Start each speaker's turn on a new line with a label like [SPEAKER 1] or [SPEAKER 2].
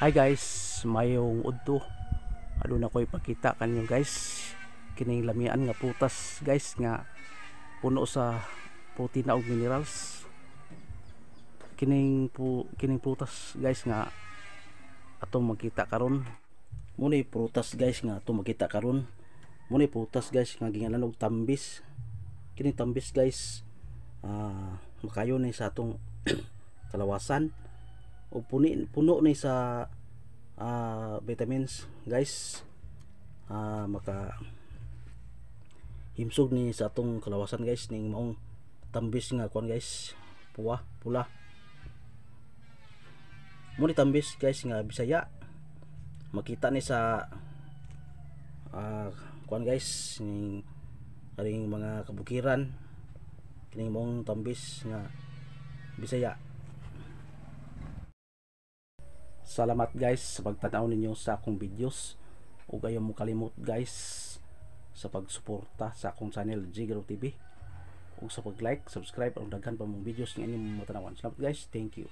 [SPEAKER 1] Hi guys, mayong udto. Aduna ko ipakita kanyo, guys, kining lamian nga prutas, guys, nga puno sa protein ug minerals. Kining prutas, guys, nga atong makita karon. Mao ni prutas, guys, nga atong makita karon. Mao ni prutas, guys, nga gingalan og tambis. Kining tambis, guys, makayo ni sa atong kalawasan o puno ni sa vitamins, guys. Maka himsog ni sa atong kalawasan, guys, ning maong tambis nga kuan, guys, puwa pula. Mao ni tambis, guys, nga Bisaya. Makita ni sa kuan, guys, ning karing mga kabukiran, kining maong tambis nga Bisaya. Salamat, guys, sa pagtanaw ninyo sa akong videos ug ayaw mo kalimot, guys, sa pagsuporta sa akong channel, Jigaro TV, ug sa pag-like, subscribe aron daghan pa mong videos nga inyong matanawan. Salamat, guys. Thank you.